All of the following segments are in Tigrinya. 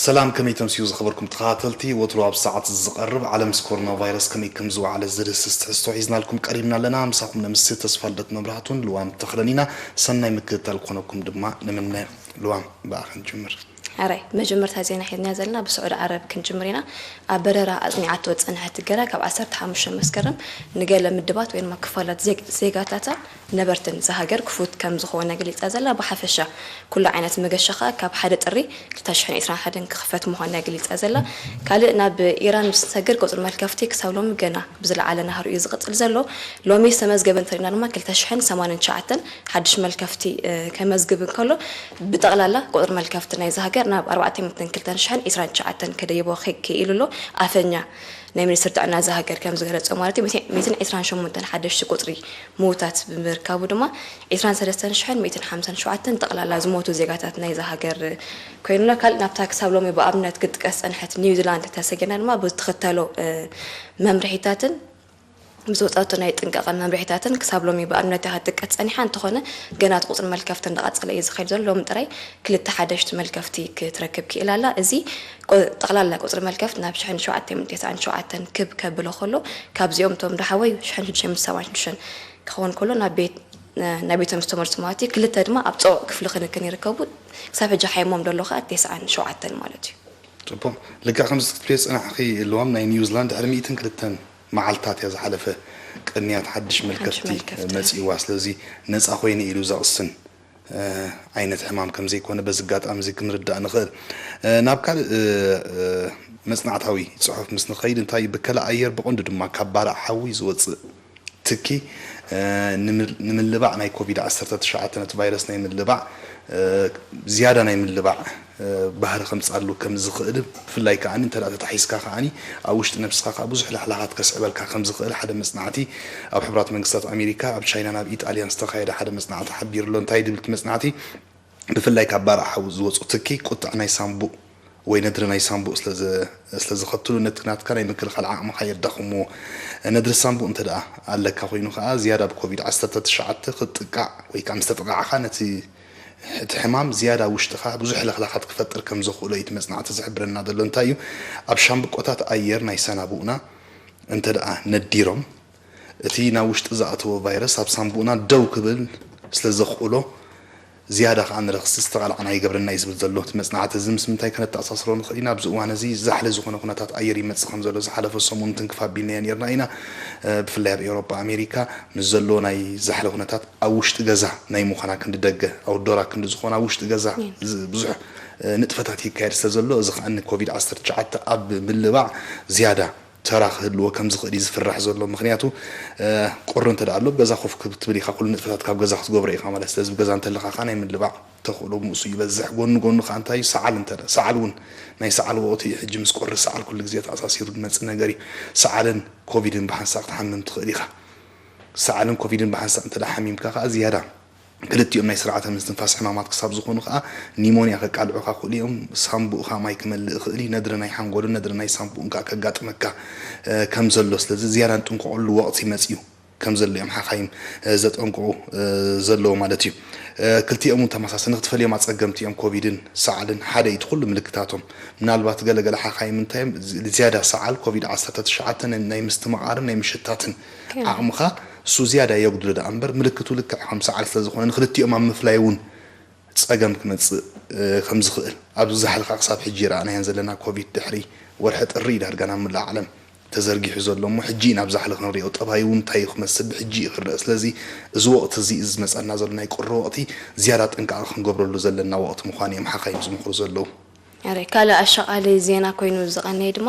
ሰላም፣ ከመይ ተምስዩ ዝኸበርኩም ተኸታተልቲ? ወትሩ ኣብ ሰዓት ዝቐርብ ዓለም ምስ ኮሮና ቫይረስ ከመይ ከም ዝወዓለ ዝድህስስ ትሕዝቶ ሒዝናልኩም ቀሪብና ኣለና። ምሳኹም ነምስቲ ተስፋ ልደት መብራህቱን ልዋም ተኽለን ኢና። ሰናይ ምክትታል ክኾነኩም ድማ ንምነ። ልዋም፣ ብኣኻ ንጅምር። ሕራይ፣ መጀመርታ ዜና ሒዝና ዘለና ብስዑዲ ዓረብ ክንጅምር ኢና። ኣብ በረራ ኣጽኒዓቶ ዝጸንሐት ገራ ካብ ዓሰርተ ሓሙሽተ መስከረም ንገለ ምድባት ወይ ድማ ክፋላት ዜግ-፣ ዜጋታታ ነበርትን እዛ ሃገር ክፉት ከም ዝኾነ ገሊጻ ዘላ። ብሓፈሻ ኩሉ ዓይነት መገሻ ኸኣ ካብ ሓደ ጥሪ ክልተ ሽሕን ዕስራን ሓደን ክኽፈት ምዃኑ እያ ገሊጻ ዘላ። ካልእ ናብ ኢራን ምስ ንሰግር ቁጽሪ መልከፍቲ ክሳብ ሎሚ ገና ብዝለዓለ ናህሩ እዩ ዝቕጽል ዘሎ። ሎሚ ዝተመዝገበ እንተሪእና ድማ ክልተ ሽሕን ሰማንያን ትሽዓተን ሓድሽ መልከፍቲ፣ እ፣ ከመዝግብ እንከሎ ብጠቕላላ ቁጽሪ መልከፍቲ ናይዚ ሃገር ናብ ኣርባዕተ ሚእትን ክልተን ሽሕን ዕስራን ትሽዓተን ከደይቦ ኸ-፣ ክኢሉ ኣሎ። ኣፈኛ ናይ ሚኒስትሪ ጥዕና እዛ ሃገር ከም ዝገለጾ ማለት እዩ፣ ሚእትን ዕስራን ሸሞንተን ሓደሽቲ ቁጽሪ ምዉታት ብምርካቡ ድማ ዕስራን ሰለስተን ሽሕን ሚእትን ሓምሳን ሸውዓተን ጠቕላላ ዝሞቱ ዜጋታት ናይዛ ሃገር ኮይኑና። ካልእ ናብታ ክሳብ ሎሚ ብኣብነት ክትጥቀስ ጸንሐት ኒውዚላንድ ተሰጊርና ድማ ብዝተኸተሎ፣ እ፣ መምርሒታትን ብዝወጸቶ ናይ ጥንቃቐ መምርሒታትን ክሳብ ሎሚ ብኣብነት እያ ክትጥቀስ ጸኒሓ። እንተኾነ ገና እቲ ቁጽሪ መልከፍቲ እንዳቐጸለ እዩ ዝኸይድ ዘሎ። ሎሚ ጥራይ ክልተ ሓደሽቲ መልከፍቲ ክትረክብ ክኢላ ኣላ። እዚ ቆ-፣ ጠቕላላ ቁጽሪ መልከፍቲ ናብ ሽሕን ሸውዓተ ሚእትን ተስዓን ሸውዓተን ክብ ከብሎ ከሎ፣ ካብዚኦም እቶም ደሓወይ ሽሕን ሽዱሽተ ሚእትን ሰብዓን ሽዱሽተን ክኸውን ከሎ፣ ናብ ቤት፣ ናብ ቤቶም ዝተመልሱ ማለት እዩ። ክልተ ድማ ኣብ ጽዑቕ ክፍሊ ክንክን ይርከቡ። ክሳብ ሕጂ ሓይሞም ደሎ ከኣ ተስዓን ሸውዓተን ማለት እዩ። ጽቡቕ። ልክዕ ከምዚ ክትብልዮ ዝጸናሕኺ ልዋም፣ ናይ ኒውዚላንድ ድሕሪ ሚእትን ክልተን መዓልታት እያ ዝሓለፈ ቅንያት ሓድሽ ሓድሽ መልከፍቲ መልከፍቲ። መጺእዋ። ስለዚ ነጻ ኮይነ ኢሉ ዘቕስን፣ እ፣ ዓይነት ሕማም ከም ዘይኮነ በዚ ኣጋጣሚ እዚ ክንርዳእ ንኽእል። እ፣ ናብ ካልእ፣ እ፣ እ፣ መጽናዕታዊ ጽሑፍ ምስ ንኸይድ፣ እንታይ ብከላ ኣየር ብቐንዱ ድማ ካብ ባርዕ ሓዊ ዝወጽእ ትኪ፣ እ፣ ንምል-፣ ንምልባዕ ናይ ኮቪድ ዓሰርተ ትሽዓተ፣ ነቲ ቫይረስ ናይ ምልባዕ፣ እ፣ ዝያዳ ናይ ምልባዕ፣ እ፣ ባህሪ ከምጽኣሉ ከም ዝኽእል፣ ብፍላይ ከኣ እንተ ደኣ ተታሒዝካ ከኣ ኣብ ውሽጢ ነብስኻ ከኣ ብዙሕ ላሕላኻት ከስዕበልካ ከም ዝኽእል ሓደ መጽናዕቲ ኣብ ሕቡራት መንግስታት ኣሜሪካ፣ ኣብ ቻይናን ኣብ ኢጣልያን ዝተኻየደ ሓደ መጽናዕቲ ሓቢሩ ኣሎ። እንታይ ድብል እቲ መጽናዕቲ? ብፍላይ ካብ ባርዕ ሓዊ ዝወጹ ትኪ ቁጥዕ ናይ ሳንቡእ ወይ ነድሪ ናይ ሳንቡእ ስለ ዝ-፣ ስለ ዘኸትሉ፣ ነቲ ናትካ ናይ ምክልኻል ዓቕምኻ የዳኽምዎ። ነድሪ ሳንቡእ እንተ ደኣ ኣለካ ኮይኑ ከኣ፣ ዝያዳ ብኮቪድ ዓሰርተ ትሽዓተ ክትጥቃዕ ወይ ከኣ ምስ ተጠቓዕካ፣ ነቲ፣ እቲ ሕማም ዝያዳ ውሽጥኻ ብዙሕ ለኽላኻት ክፈጥር ከም ዘኽእሎ እዩ እቲ መጽናዕቲ ዝሕብረና ዘሎ። እንታይ እዩ? ኣብ ሻምብቆታት ኣየር ናይ ሰናቡእና እንተ ደኣ ነዲሮም፣ እቲ ናብ ውሽጢ ዝኣተወ ቫይረስ ኣብ ሳንቡእና ደው ክብል ስለ ዘኽእሎ፣ ዝያዳ ከኣ ንረኽሲ ዝተቓላዕና ይገብረና እዩ ዝብል ዘሎ እቲ መጽናዕቲ። እዚ ምስ ምንታይ ከነተኣሳስሮ ንኽእል ኢና? ኣብዚ እዋን እዚ ዛሕሊ ዝኾነ ኩነታት ኣየር ይመጽእ ከም ዘሎ ዝሓለፈ ሰሙን ትንክፍ ኣቢልናዮ ኔርና ኢና። እ፣ ብፍላይ ኣብ ኤውሮጳ፣ ኣሜሪካ ምስ ዘሎ ናይ ዛሕሊ ኩነታት ኣብ ውሽጢ ገዛ ናይ ምዃና ክንዲ ደገ፣ ኣውትዶር ኣክንዲ ዝኾነ ኣብ ውሽጢ ገዛ ኔን። ዝ-፣ ብዙሕ፣ እ፣ ንጥፈታት ይካየድ ስለ ዘሎ፣ እዚ ከኣ ንኮቪድ ዓሰርተ ትሽዓተ ኣብ ምልባዕ ዝያዳ ተራ ክህልዎ ከም ዝኽእል እዩ ዝፍራሕ ዘሎ። ምኽንያቱ፣ እ፣ ቁሪ እንተ ደኣ ኣሎ፣ ኣብ ገዛ ኮፍ ክትብል ኢኻ፣ ኩሉ ንጥፈታት ካብ ገዛ ክትገብሮ ኢኻ ማለት። ስለዚ፣ ኣብ ገዛ እንተለኻ ከኣ ናይ ምልባዕ ተኽእሎ ምእሱ ይበዝሕ። ጎኒ ጎኑ ከኣ እንታይ እዩ? ሰዓል እንተ ደኣ፣ ሰዓል እውን፣ ናይ ሰዓል ወቕቲ እዩ። ሕጂ ምስ ቁሪ ሰዓል ኩሉ ግዜ ተኣሳሲሩ ዝመጽእ ነገር እዩ። ሰዓልን ኮቪድን ብሓንሳእ ክትሓምም ትኽእል ኢኻ። ሰዓልን ኮቪድን ብሓንሳእ እንተ ደኣ ሓሚምካ ከኣ ዝያዳ ክልቲኦም ናይ ስርዓተ ምስትንፋስ ሕማማት ክሳብ ዝኾኑ ከኣ ኒሞንያ ከቃልዑኻ ክኽእሉ እዮም። ሳንቡእኻ ማይ ክመልእ ይኽእል እዩ። ነድሪ ናይ ሓንጎልን ነድሪ ናይ ሳንቡእን ከኣ ከጋጥመካ፣ እ፣ ከም ዘሎ፣ ስለዚ ዝያዳ ንጥንቀቐሉ ወቕቲ መጺኡ ከም ዘሎ እዮም ሓኻይም፣ እ፣ ዘጠንቅቑ፣ እ፣ ዘለዉ ማለት እዩ። እ፣ ክልቲኦም እውን ተመሳሳሊ፣ ንክትፈልዮም ኣጸገምቲ እዮም። ኮቪድን ሰዓልን ሓደ እዩ እቲ ኩሉ ምልክታቶም። ምናልባት ገለ ገለ ሓኻይም እንታይ እዮም፣ ዝ-፣ ዝያዳ ሰዓል ኮቪድ ዓሰርተ ትሽዓተ ናይ፣ ናይ ምስትምቓርን ናይ ምሽታትን ገለ። ዓቕምኻ እሱ ዝያዳ የጉድሎ ደኣ እምበር፣ ምልክቱ ልክዕ ከም ሰዓል ስለ ዝኾነ፣ ንክልቲኦም ኣብ ምፍላይ እውን ጸገም ክመጽእ፣ እ፣ ከም ዝኽእል ኣብዚ ዛሕሊ ከኣ ክሳብ ሕጂ ይረኣናዮን ዘለና። ኮቪድ ድሕሪ ወርሒ ጥሪ እዩ ዳርጋ ናብ መላእ ዓለም ተዘርጊሑ ዘሎ እሞ፣ ሕጂ ኢና ኣብ ዛሕሊ ክንሪኦ፣ ጠባዩ እውን እንታይ እዩ ክመስል ብሕጂ እዩ ክረአ። ስለዚ እዚ ወቕቲ እዚ፣ እዚ ዝመጸና ዘሎ ናይ ቁሪ ወቕቲ ዝያዳ ጥንቃቐ ክንገብረሉ ዘለና ወቕቲ ምዃኑ እዮም ሓኻይም ዝምኽሩ ዘለዉ። ኣረ፣ ካልእ ኣሻቓሊ ዜና ኮይኑ ዝቐነየ ድማ፣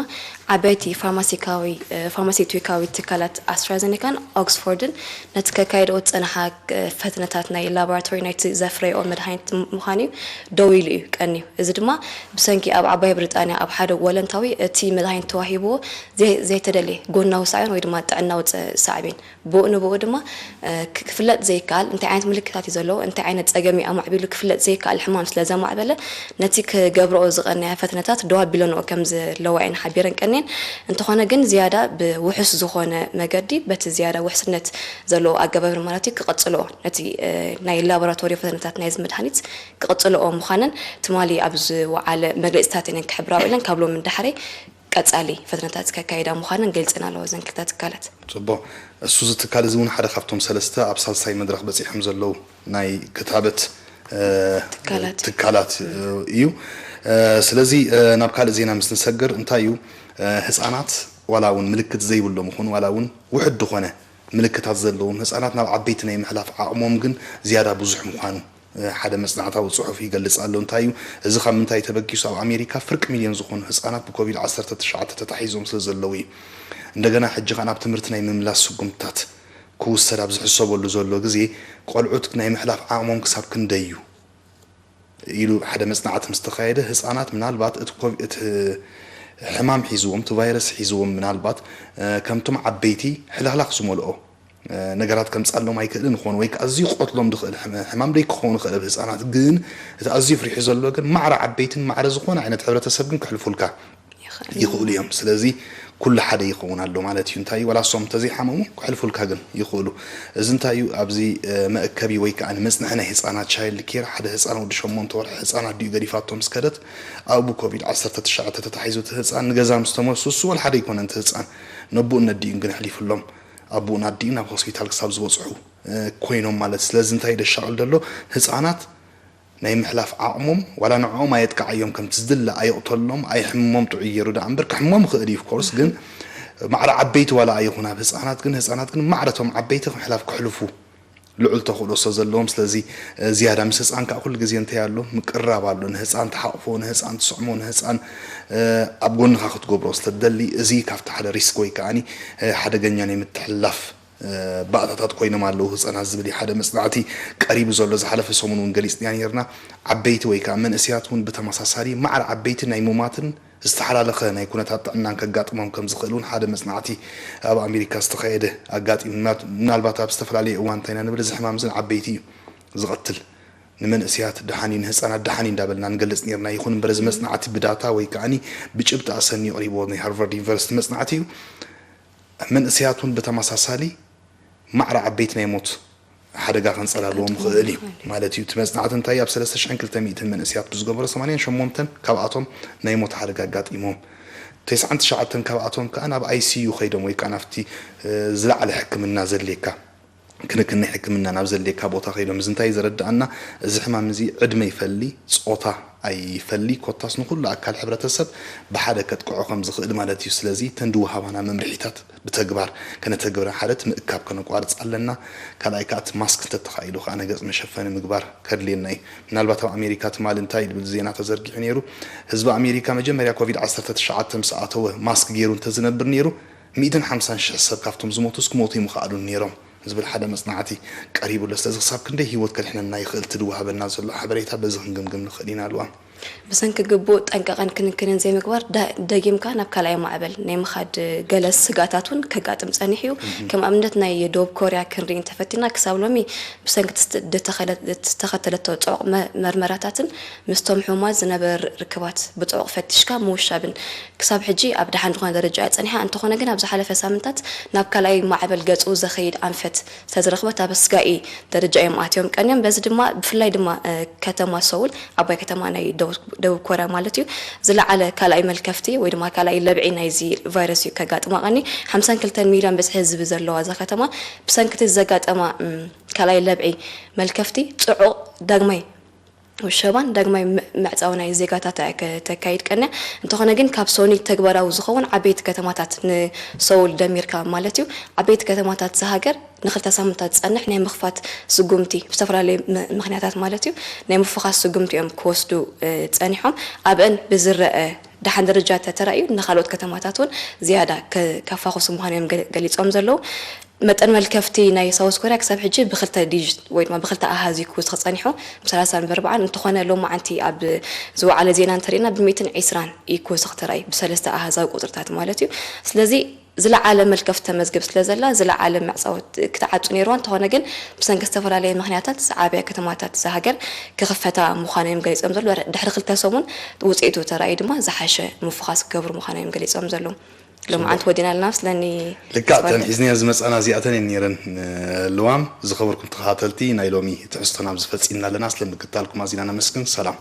ዓበይቲ ፋርማሲካዊ፣ እ፣ ፋርማሲውቲካዊ ትካላት ኣስትራዘኔካን ኦክስፎርድን ነቲ ከካይድኦ ዝጸንሓ፣ እ፣ ፈተነታት ናይ ላቦራቶሪ ናይቲ ዘፍረይኦ መድሃኒት ም-፣ ምዃኑ እዩ ደው ኢሉ እዩ ቀንዩ። እዚ ድማ ብሰንኪ ኣብ ዓባይ ብሪጣንያ ኣብ ሓደ ወለንታዊ እቲ መድሃኒት ተዋሂብዎ ዘይ-፣ ዘይተደልየ ጎናዊ ሳዕቤን ወይ ድማ ጥዕናዊ ጸ-፣ ሳዕቤን ብኡ ንብኡ ድማ፣ እ፣ ክ-፣ ክፍለጥ ዘይከኣል እንታይ ዓይነት ምልክታት እዩ ዘለዎ፣ እንታይ ዓይነት ጸገም እዩ ኣማዕቢሉ ክፍለጥ ዘይከኣል ሕማም ስለ ዘማዕበለ፣ ነቲ ክገብርኦ ዝ-፣ ቀንያ ፈተነታት ደው ኣቢለንኦ ከም ዘለዋ እየን ሓቢረን ቀንየን። እንተኾነ ግን ዝያዳ ብውሑስ ዝኾነ መገዲ በቲ ዝያዳ ውሕስነት ዘለዎ ኣገባብ ማለት እዩ ክቕጽልኦ፣ ነቲ፣ እ፣ ናይ ላቦራቶሪ ፈተነታት ናይዚ መድሃኒት ክቕጽልኦ ምዃነን ትማሊ ኣብ ዝወዓለ መግለጺታት እየን ክሕብራ ውዒለን። ካብ ሎሚ ንዳሕረይ ቀጻሊ ፈተነታት ከካይዳ ምዃነን ገልጸን ኣለዋ እዘን ክልተ ትካላት። ጽቡቕ። እሱ እዚ ትካል እዚ እውን ሓደ ካብቶም ሰለስተ ኣብ ሳልሳይ መድረኽ በጺሖም ዘለዉ ናይ ክታበት፣ እ፣ ትካላት። ትካላት፣ እ፣ እዩ። እ፣ ስለዚ፣ እ፣ ናብ ካልእ ዜና ምስ ንሰግር እንታይ እዩ፣ እ፣ ህጻናት ዋላ እውን ምልክት ዘይብሎም ይኹን ዋላ እውን ውሑድ ዝኾነ ምልክታት ዘለዎም ህጻናት ናብ ዓበይቲ ናይ ምሕላፍ ዓቕሞም ግን ዝያዳ ብዙሕ ምዃኑ፣ እ፣ ሓደ መጽናዕታዊ ጽሑፍ ይገልጽ ኣሎ። እንታይ እዩ? እዚ ካብ ምንታይ ተበጊሱ? ኣብ ኣሜሪካ ፍርቂ ሚልዮን ዝኾኑ ህጻናት ብኮቪድ ዓሰርተ ትሽዓተ ተታሒዞም ስለ ዘለዉ እዩ። እንደገና ሕጂ ኸኣ ናብ ትምህርቲ ናይ ምምላስ ስጉምትታት ክውሰድ ኣብ ዝሕሰበሉ ዘሎ ግዜ፣ ቆልዑት ናይ ምሕላፍ ዓቕሞም ክሳብ ክንደይ እዩ ኢሉ ሓደ መጽናዕቲ ምስ ተኻየደ፣ ህጻናት ምናልባት እቲ ኮቪ-፣ እቲ ሕማም ሒዝዎም፣ እቲ ቫይረስ ሒዝዎም ምናልባት፣ እ፣ ከምቶም ዓበይቲ ሕልኽላኽ ዝመልኦ፣ እ፣ ነገራት ከምጻሎም ኣይክእልን ይኾን፣ ወይ ከኣ ኣዝዩ ክቐትሎም ዝኽእል ሕመ-፣ ሕማም ደይ ክኸውን ይኽእል ኣብ ህጻናት፣ ግን እቲ ኣዝዩ ፍሪሑ ዘሎ ግን ማዕረ ዓበይትን ማዕረ ዝኾነ ዓይነት ሕብረተሰብ ግን ክሕልፉልካ ይኽእል። ይኽእሉ እዮም። ስለዚ ኩሉ ሓደ ይኸውን ኣሎ ማለት እዩ። እንታይ እዩ? ዋላ እሶም እንተዘይሓመሙ ክሕልፉልካ ግን ይኽእሉ። እዚ እንታይ እዩ? ኣብዚ፣ እ፣ መእከቢ ወይ ከኣ ንመጽንሒ ናይ ህጻናት ቻይልድ ኬር ሓደ ህጻን ወዲ ሸሞንተ ወርሒ ህጻን ኣዲኡ ገዲፋቶ ምስ ከደት ኣብኡ ብኮቪድ ዓሰርተ ትሽዓተ ተታሒዙ እቲ ህጻን ንገዛ ምስ ተመልሱ እሱ ወላ ሓደ ኣይኮነን እቲ ህጻን ነቦኡን ነዲኡን ግን ኣሕሊፉሎም። ኣቦኡን ኣዲኡን ናብ ሆስፒታል ክሳብ ዝበጽሑ፣ እ፣ ኮይኖም ማለት። ስለዚ እንታይ ደሻቕል ዘሎ? ህጻናት ናይ ምሕላፍ ዓቕሞም ዋላ ንዕኦም ኣየጥቅዓዮም፣ ከምቲ ዝድለ ኣየቕተሎም፣ ኣይሕምሞም ጥዑይ ገይሩ ደኣ እምበር ክሕሞም ይኽእል እዩ፣ of course፣ ግን ማዕረ ዓበይቲ ዋላ ኣይኹን ኣብ ህጻናት፣ ግን ህጻናት ግን ማዕረቶም ዓበይቲ ምሕላፍ ክሕልፉ ልዑል ተኽእሎ ስለ ዘለዎም፣ ስለዚ፣ እ፣ ዝያዳ ምስ ህጻን ከኣ ኩሉ ግዜ እንታይ ኣሎ? ምቅርራብ ኣሎ። ንህጻን ትሓቕፎ፣ ንህጻን ትስዕሞ፣ ንህጻን፣ እ፣ ኣብ ጎንኻ ክትገብሮ ስለ ትደሊ፣ እዚ ካብቲ ሓደ ሪስክ ወይ ከኣኒ፣ እ፣ ሓደገኛ ናይ ምትሕልላፍ፣ እ፣ ባእታታት ኮይኖም ኣለዉ ህጻናት ዝብል እዩ ሓደ መጽናዕቲ ቀሪቡ ዘሎ። ዝሓለፈ ሰሙን እውን ገሊጽናዮ ነይርና። ዓበይቲ ወይ ከኣ መንእሰያት እውን ብተመሳሳሊ ማዕረ ዓበይቲ ናይ ሙማትን ዝተሓላለኸ ናይ ኩነታት ጥዕናን ከጋጥሞም ከም ዝኽእል እውን ሓደ መጽናዕቲ ኣብ ኣሜሪካ ዝተኻየደ ኣጋጢሙ። ምናልባት ኣብ ዝተፈላለየ እዋን እንታይ ኢና ንብል፣ እዚ ሕማም እዚ ንዓበይቲ እዩ ዝቐትል፣ ንመንእሰያት ደሓን እዩ፣ ንህጻናት ደሓን እዩ እንዳበልና ንገልጽ ነይርና። ይኹን እምበር እዚ መጽናዕቲ ብዳታ ወይ ከኣኒ ብጭብጢ ኣሰንዩ ኣቕሪብዎ ናይ ሃርቫርድ ዩኒቨርሲቲ መጽናዕቲ እዩ። መንእሰያት እውን ብተመሳሳሊ ማዕረ ዓበይቲ ናይ ሞት ሓደጋ ከንጸላልዎም ይኽእል እዩ ማለት እዩ። እቲ መጽናዕቲ እንታይ ኣብ ሰለስተ ሽሕን ክልተ ሚእትን መንእሰያት ብዝገበሮ ሰማንያን ሸሞንተን ካብኣቶም ናይ ሞት ሓደጋ ኣጋጢሞም። ተስዓን ትሽዓተን ካብኣቶም ከኣ ናብ ኣይ ሲ ዩ ከይዶም ወይ ከኣ ናብቲ፣ እ፣ ዝለዓለ ሕክምና ዘድልየካ ክንክን ናይ ሕክምና ናብ ዘድልየካ ቦታ ከይዶም። እዚ እንታይ እዩ ዘረድኣና? እዚ ሕማም እዚ ዕድመ ይፈሊ፣ ጾታ ኣይፈሊ፣ ኮታስ ንኹሉ ኣካል ሕብረተሰብ ብሓደ ከጥቅዖ ከም ዝኽእል ማለት እዩ። ስለዚ እተን ዝወሃባና መምርሒታት ብተግባር ከነተግብረን፣ ሓደ እቲ ምእካብ ከነቋርጽ ኣለና። ካልኣይ ከኣ እቲ ማስክ እንተተኻኢሉ ከኣ ንገጽ መሸፈኒ ምግባር ከድልየና እዩ። ምናልባት ኣብ ኣሜሪካ ትማሊ እንታይ ዝብል ዜና ተዘርጊሑ ነይሩ? ህዝቢ ኣሜሪካ መጀመርያ ኮቪድ ዓሰርተ ትሽዓተ ምስ ኣተወ ማስክ ገይሩ እንተዝነብር ነይሩ፣ ሚእትን ሓምሳን ሽሕ ሰብ ካብቶም ዝሞቱስ ክሞቱ ኣይምኸኣሉን ነይሮም ዝብል ሓደ መጽናዕቲ ቀሪቡ ኣሎ። ስለዚ ክሳብ ክንደይ ህይወት ከድሕነና ይኽእል እቲ ዝወሃበና ዘሎ ሓበሬታ በዚ ክንግምግም ንኽእል ኢና። ልዋም። ብሰንኪ ግቡእ ጠንቀቐን ክንክንን ዘይምግባር ዳ-፣ ደጊምካ ናብ ካልኣይ ማዕበል ናይ ምኻድ ገለ ስግኣታት እውን ከጋጥም ጸኒሑ እዩ። ከም ኣብነት ናይ ደቡብ ኮርያ ክንርኢ እንተፈቲና ክሳብ ሎሚ ብሰንኪ እቲ ዝተኸለ-፣ ዝተኸተለቶ ጽዑቕ መ-፣ መርመራታትን ምስቶም ሕሙማት ዝነበረ ርክባት ብጽዑቕ ፈቲሽካ ምውሻብን ክሳብ ሕጂ ኣብ ደሓን ዝኾነ ደረጃ እያ ጸኒሓ። እንተኾነ ግን ኣብ ዝሓለፈ ሳምንታት ናብ ካልኣይ ማዕበል ገጹ ዘኸይድ ኣንፈት ስለዝረኽበት ኣብ ኣስጋኢ ደረጃ እዮም ኣትዮም ቀንዮም። በዚ ድማ ብፍላይ ድማ፣ እ፣ ከተማ ሰውል፣ ዓባይ ከተማ ናይ ደቡብ፣ ደቡብ ኮርያ ማለት እዩ፣ ዝለዓለ ካልኣይ መልከፍቲ ወይ ድማ ካልኣይ ለብዒ ናይዚ ቫይረስ እዩ ከጋጥማ ቀኒ። ሓምሳን ክልተን ሚልዮን ብዝሒ ህዝቢ ዘለዋ እዛ ከተማ ብሰንኪ እቲ ዘጋጠማ፣ እም፣ ካልኣይ ለብዒ መልከፍቲ ጽዑቕ ዳግማይ ውሸባን ዳግማይ ም-፣ ምዕጻው ናይ ዜጋታት እያ ከተካይድ ቀንያ። እንተኾነ ግን ካብ ሶኒ ተግባራዊ ዝኸውን ዓበይቲ ከተማታት ንሰውል ደሚርካ ማለት እዩ። ዓበይቲ ከተማታት እዛ ሃገር ንክልተ ሳምንታት ዝጸንሕ ናይ ምኽፋት ስጉምቲ ብዝተፈላለዩ ም-፣ ምኽንያታት ማለት እዩ ናይ ምፍኻስ ስጉምቲ እዮም ክወስዱ፣ እ፣ ጸኒሖም። ኣብአን ብዝረአ ደሓን ደረጃ ተተራእዩ ንኻልኦት ከተማታት እውን ዝያዳ ከ-፣ ከፋኹሱ ምዃኖም እዮም ገ-፣ ገሊጾም ዘለዉ። መጠን መልከፍቲ ናይ ሳውዝ ኮርያ ክሳብ ሕጂ ብክልተ ዲጂት ወይ ድማ ብክልተ ኣሃዝ እዩ ክውስኽ ጸኒሑ፣ ብ ሰላሳን ብ ኣርባዓን። እንተኾነ ሎማዓንቲ ኣብ ዝወዓለ ዜና እንተሪእና ብ ሚእትን ዕስራን እዩ ክውስኽ ተራእዩ፣ ብሰለስተ ኣሃዛዊ ቁጽርታት ማለት እዩ። ስለዚ ዝለዓለ መልከፍቲ ተመዝግብ ስለ ዘላ ዝለዓለ መዕፃወት ክትዓፁ ነይርዋ። እንተኾነ ግን ብሰንኪ ዝተፈላለየ ምኽንያታት ዝዓበያ ከተማታት እዛ ሃገር ክኽፈታ ምዃነን እዮም ገሊፆም ዘለዉ። ድሕሪ ክልተ ሰሙን ውፅኢቱ ተራእዩ ድማ ዝሓሸ ምፍኻስ ክገብሩ ምዃኖም እዮም ገሊፆም ዘለዉ። ሎማዓንቲ ወዲና ኣለና። ስለኒ ልክዕ እተን ሒዝናየን ዝመፃና እዚኣተን እየን ነይረን። ልዋም ዝኸበርኩም ተኸታተልቲ ናይ ሎሚ ትሕዝቶና ኣብዚ ፈፂምና ኣለና። ስለምክታልኩም ኣዚና ነመስግን። ሰላም።